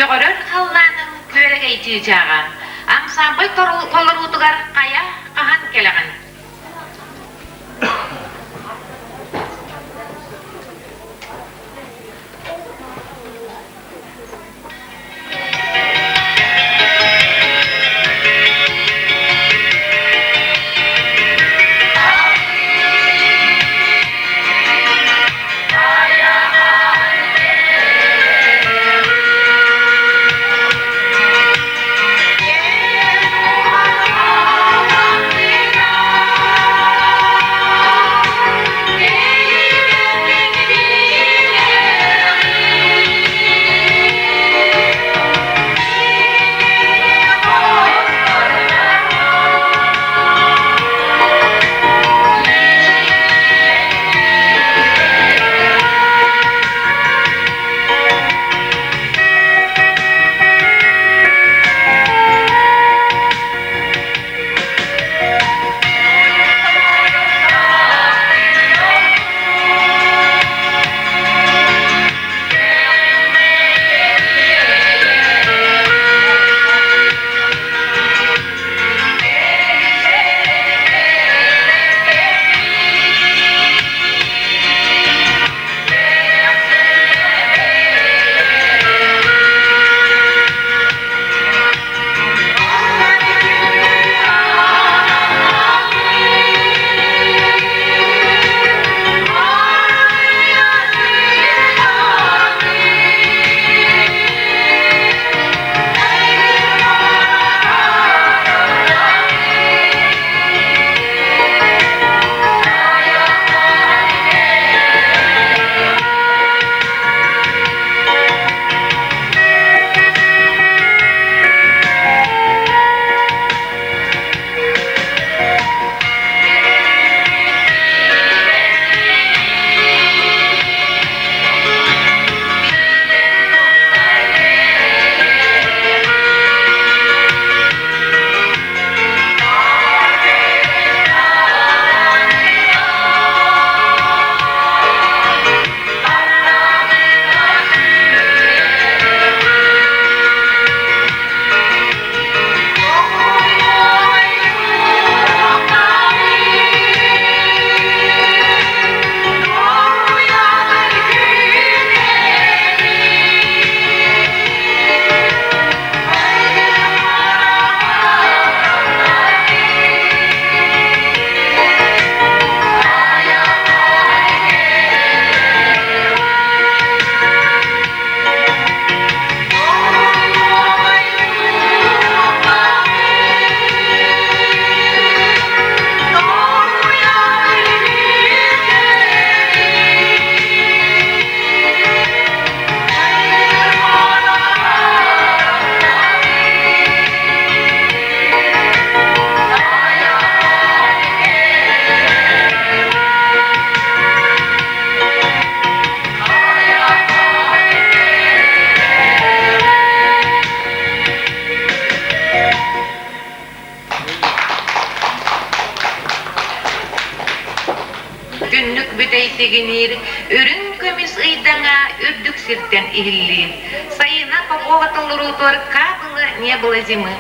Көҕөрөр халлааным күөрэгэй чыычааҕа, ансаамбыл толоруутугар хайа хаһан кэлэҕин? Түннүк бүтэй тигиниир, үрүҥ көмүс ыйдаҥа үрдүк сиртэн иһиллиир. Сайына Попова толоруутугар капало не было зимы.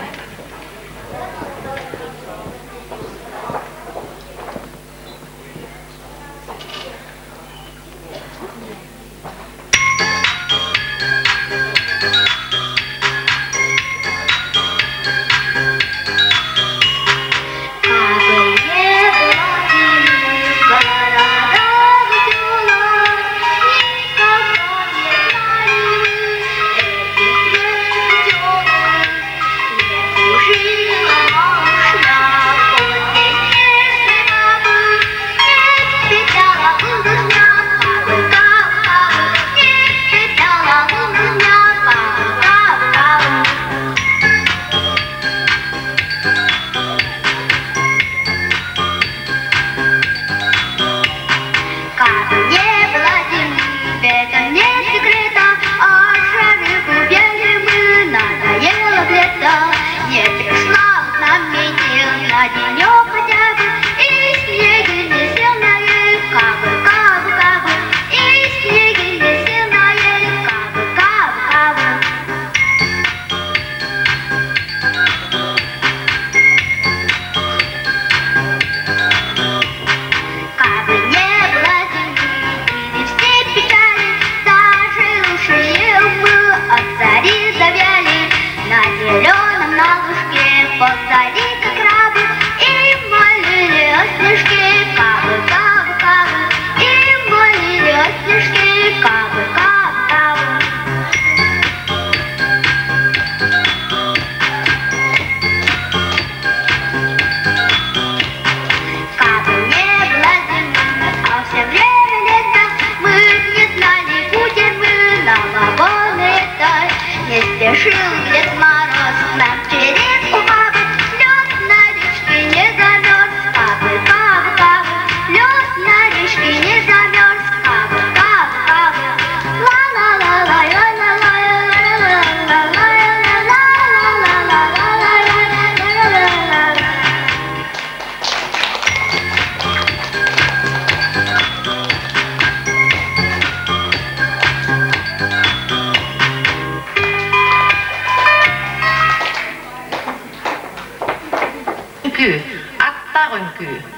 үҥкүү.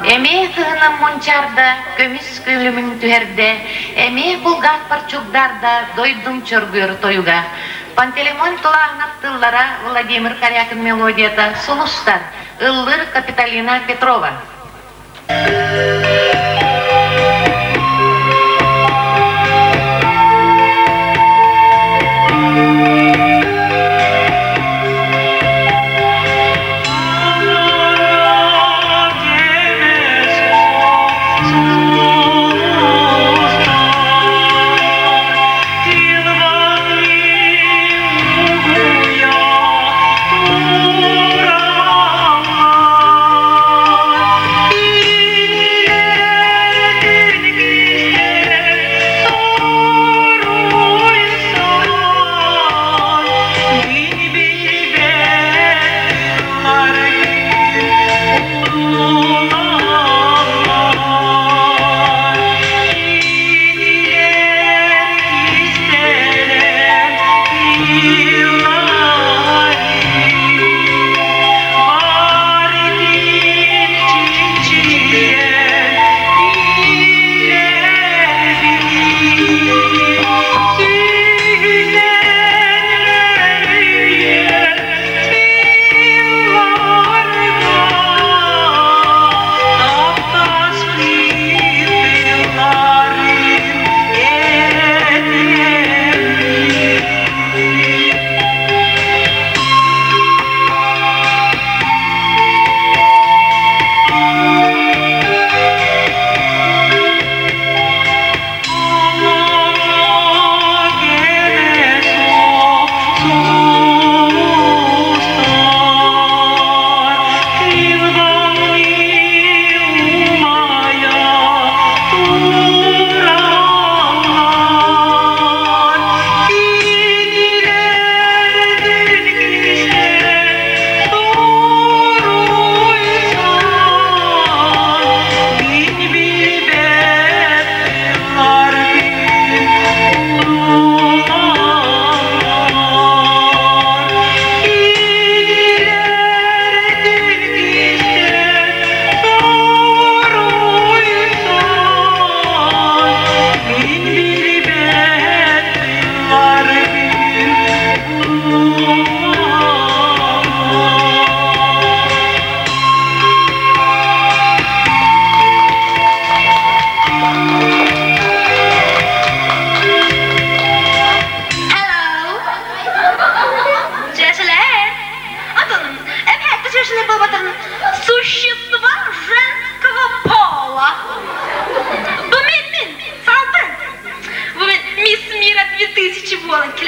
Эмиэ кыһыным мунчаарда, көмүс күлүмүн түһэрдэ, эмиэ кулгаахпар чугдаарда дойдум чоргуйар тойуга. Пантелеймон Тулааһынап тыллара Владимир Корякин мелодията «Сулустар» ыллыыр Капитолина Петрова.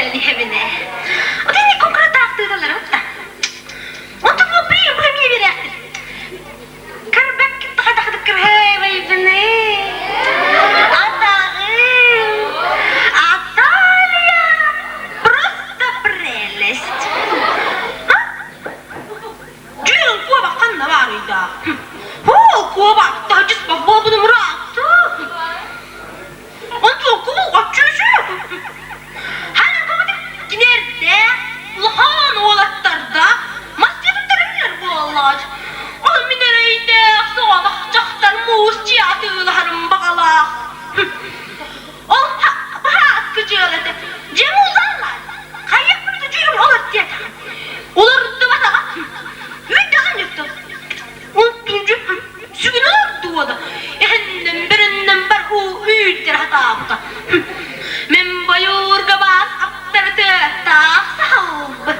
Кэлэн иһэбин ээ. Отон конкретаахтыыталара да. Онтон бу прием эмиэ биэрээхтир. Көрбөккүн хатахытык кырһыайбайбын ээ. Атаҕым. Аталия просто прелесть. Дьүөн куобах ханна баарый даа? Оо, куобах таһдьыспах буолбутум ыраатта. Онтон кулууга чүчү. Ханна кинерде улахан уолаттарда мас дьиэтиттэриннэр буоллаҕа. Ол мин эрэйдээх соҕотох дьахтар муус дьиэ атыылаһарым баҕалаах. Ол баһааскы дьыалата дьиэм ууллаллар. Хайыахпын да дьүрүм олор диэтэҕим. Олордубатаҕа. Үүттэҕин юттум. Онтунчу сүгүн олордуода. Эһиннэн бөрөннөн бар уу үүттэр хатаабыта. Мин бойуурга баас аптарытыаттаах сахалбыт.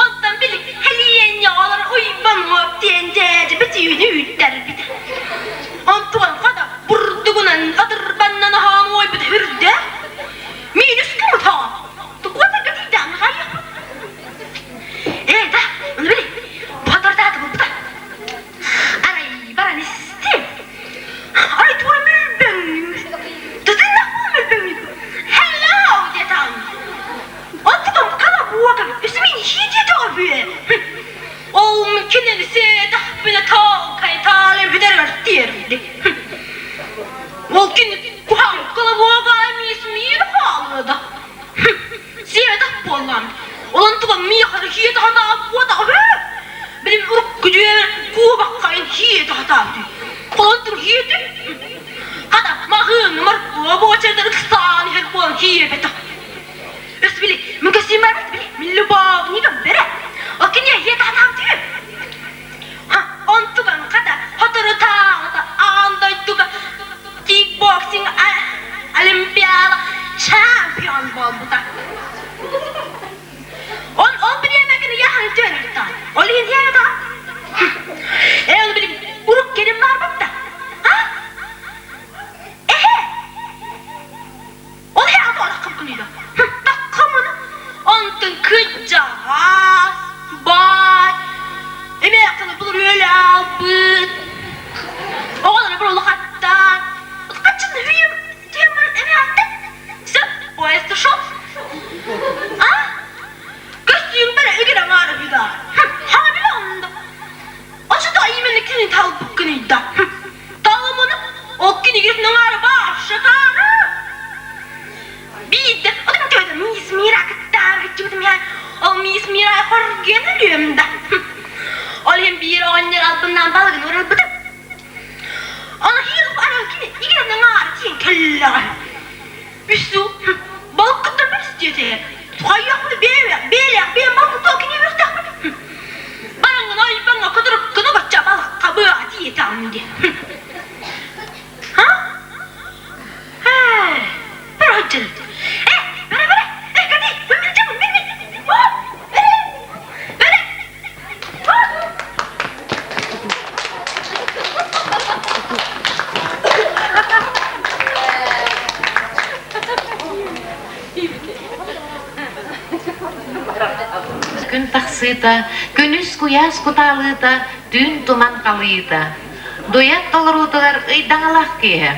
Онтон били хэлиэнньэ олор уйбан уоп диэн дьээдьибит үүнү үүттэрбит. Онтуон хата бурдугунан адырбаннан аһаан уойбут үрдэ. Минус кымыта. Тукуотарга тиийдэҕин хайыах. Ээ да, ону били, бухатардааты булбута. Арай баран истим. Арай туора мөлбөҥнүүр. Тытыннах мөлбөҥнүүр. Hello диэтаҕын. Оттон хала буока үсүмин хиитиэтэҕэ бүө. Ол кинини сиэтэхпинэ таалкай таалым бүтэрэр диэрди. Ол кини куһаҕан кылабуога эмиэ миир хааллада. Сиэтэх буоллаам. Онон туган миэхэ хиэтэ хатаабыт үһү. Билим урукку дьүөбэр куобаххайын хиэтэ хатаабыт. Онтун хиэтим. Хата маҕыыны моркуо буочардан ыксаан иһэр буолан хиэбэтэх. Өс били, мин көстүүм барбыт били, мин любовником бэрэ. Ол киниэ хиэтэ хатаабыт үһү. Онтуган хата соторутааҕыта аан дойдуга кикбоксинг олимпиада чемпион буолбута. Он ол бириэмэ яхан түөртэ. Ол иһин диэбэтэ. Ээ ол билим урук керим барбытта. А? Эһэ! Ол иһин аты ораххым күнүйдэ. Таккамын. Онтон кыдьаҕас, баай, эмиэ кылы булur үөлэ албыт. Оҕолоро бір улахаттар. Хаччын үйüm түйем эмиэ атты. Все, поезд ушел. А? Көстүүм бәрі үгір аңары бүйда. Хана биле онда. Очото именно күнү талбык күнүйда. Талымыны ол күнүгүр ныңары бар шакары. Биирдэ отум төбөтө мисс Мира кыттаар кыччыбытым я ол мисс Мира хоргуйан өлүөм да. Ол иһин биир оҕонньор албыннаан балыгын уралбытым. Ол хиилып аран кини игер ныңаары тиен кэллэҕэ. Үссу балыккыттан бэрис диэтэ. Хайыахпыны бэйэлээх бэйэлээх бэйэм балыкты кини үөхтэхпин. Бараҥҥын ойбоҥҥо кутуруккуну бачча балыкка быа тиэтэҕим диэн. Ха? Бөрө Э, бөрө, бөрө! Э, кати, мен мен мен мен! Бөрө! Бөрө! Күн тахсыыта, күнүс куйаас кутаалыыта, түүн туман халыйыыта. Дуйат толоруутугар ыйдаҥалаах киэһэ.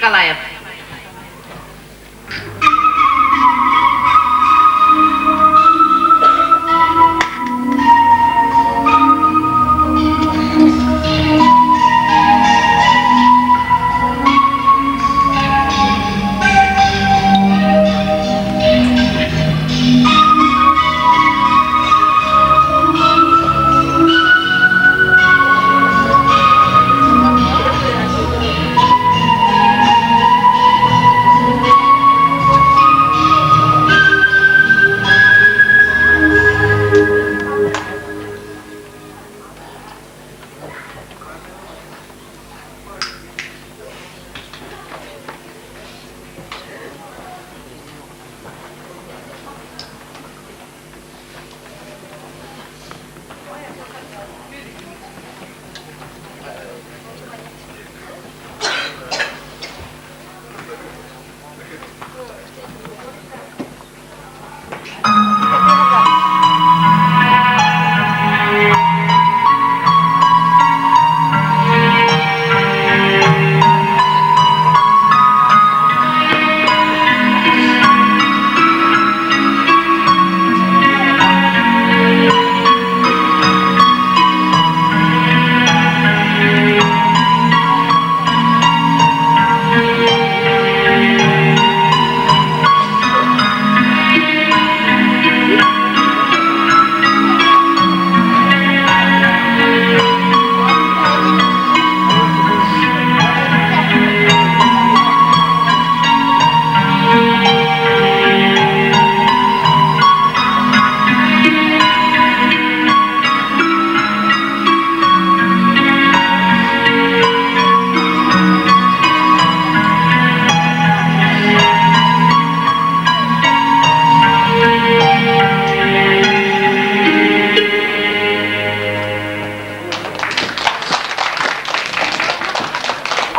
Николаев.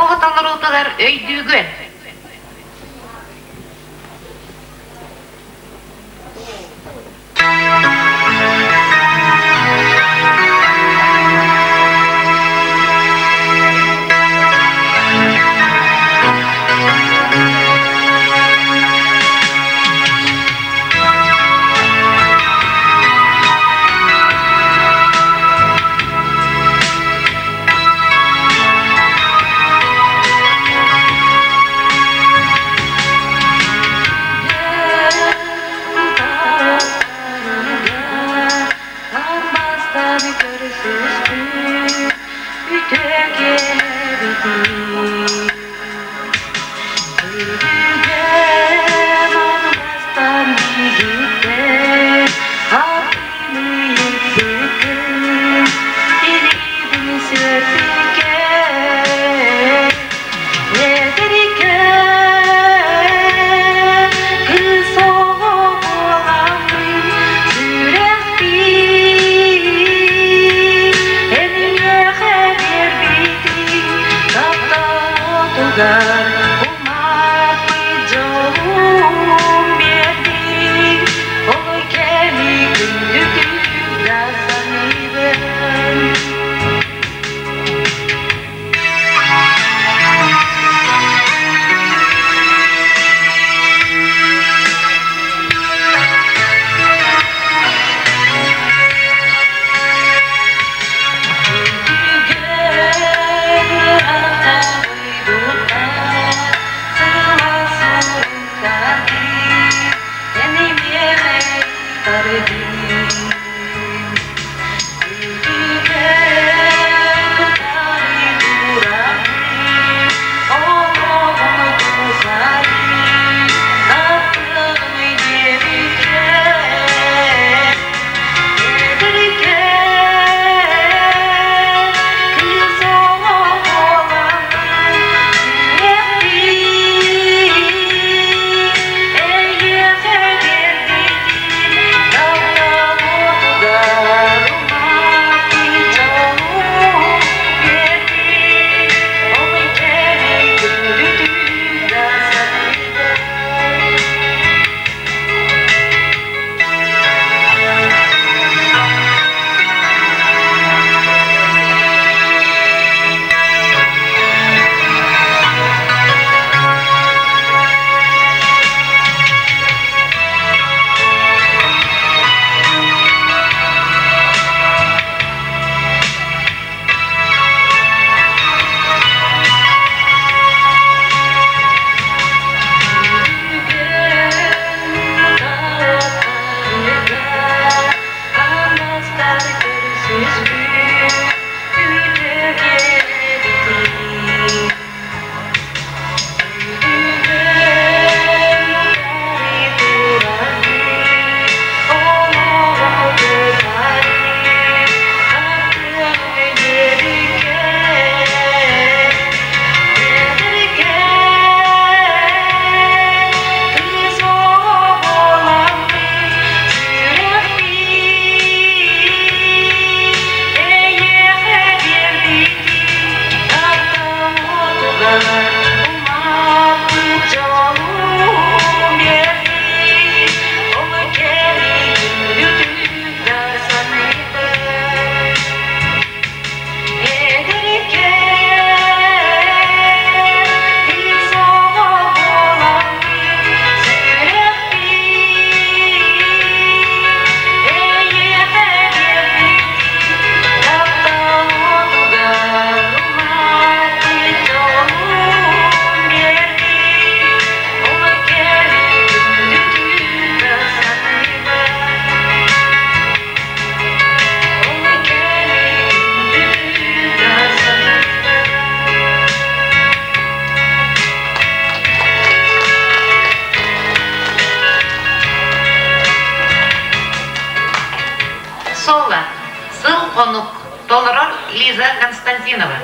Оҕо толоруутугар өйдүүгүн. Түспүт үтүө Эйиэхэ биэрбитим Соло Сыл-хонук толорор Лиза Константинова.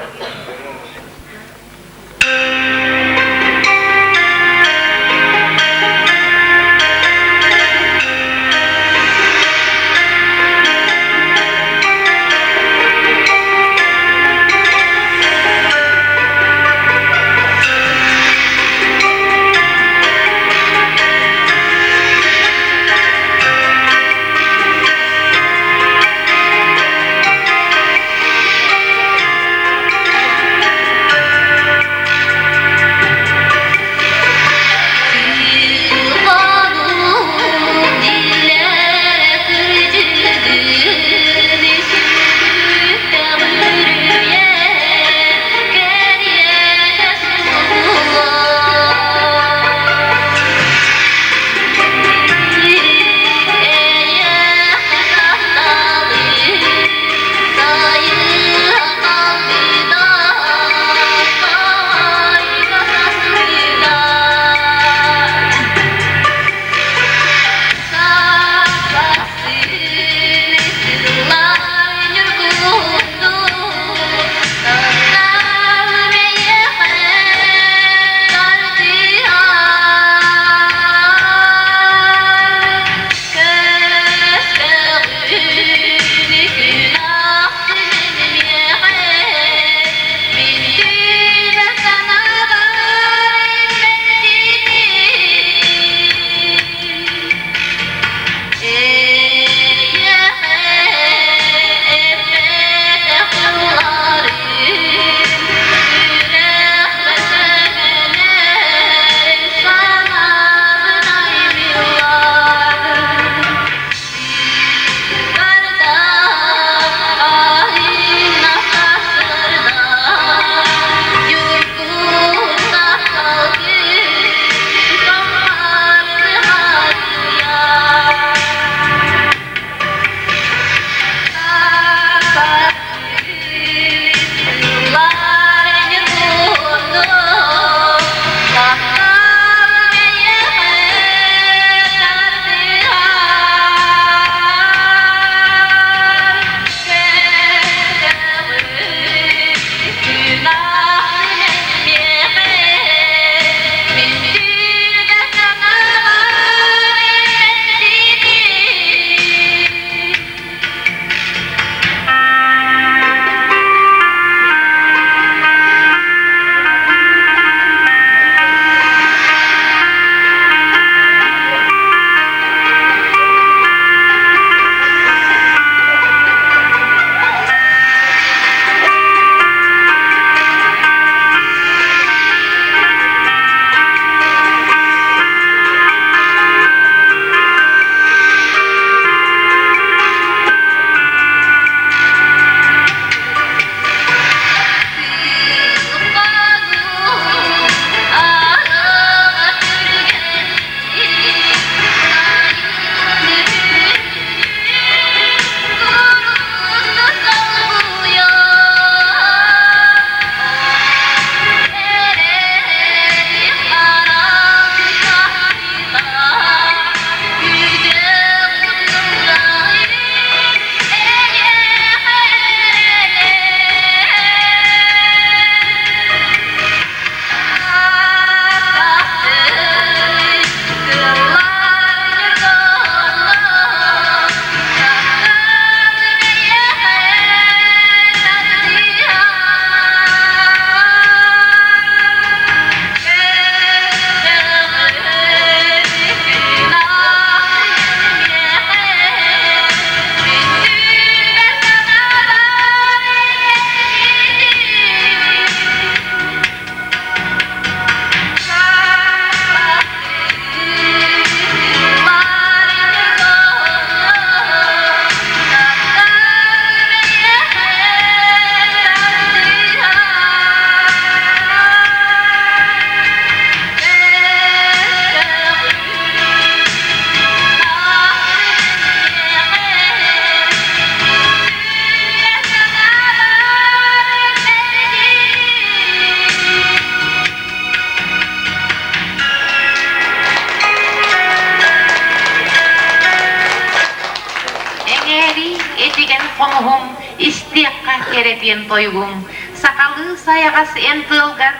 хомуһум, истиэххэ кэрэтиэн тойугуҥ. Сахалыы сайаҕас эн тыалгар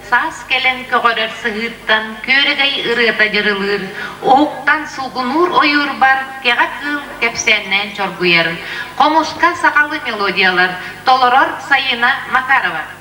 Саас кэлэн көҕөрөр сыһыыттан күөрэгэй ырыата дьырылыыр, уһуктан суугунуур ойуурбар кэҕэ кыыл кэпсээннээн чоргуйар. Хомуска сахалыы мелодиялар толорор Сайыына Макарова.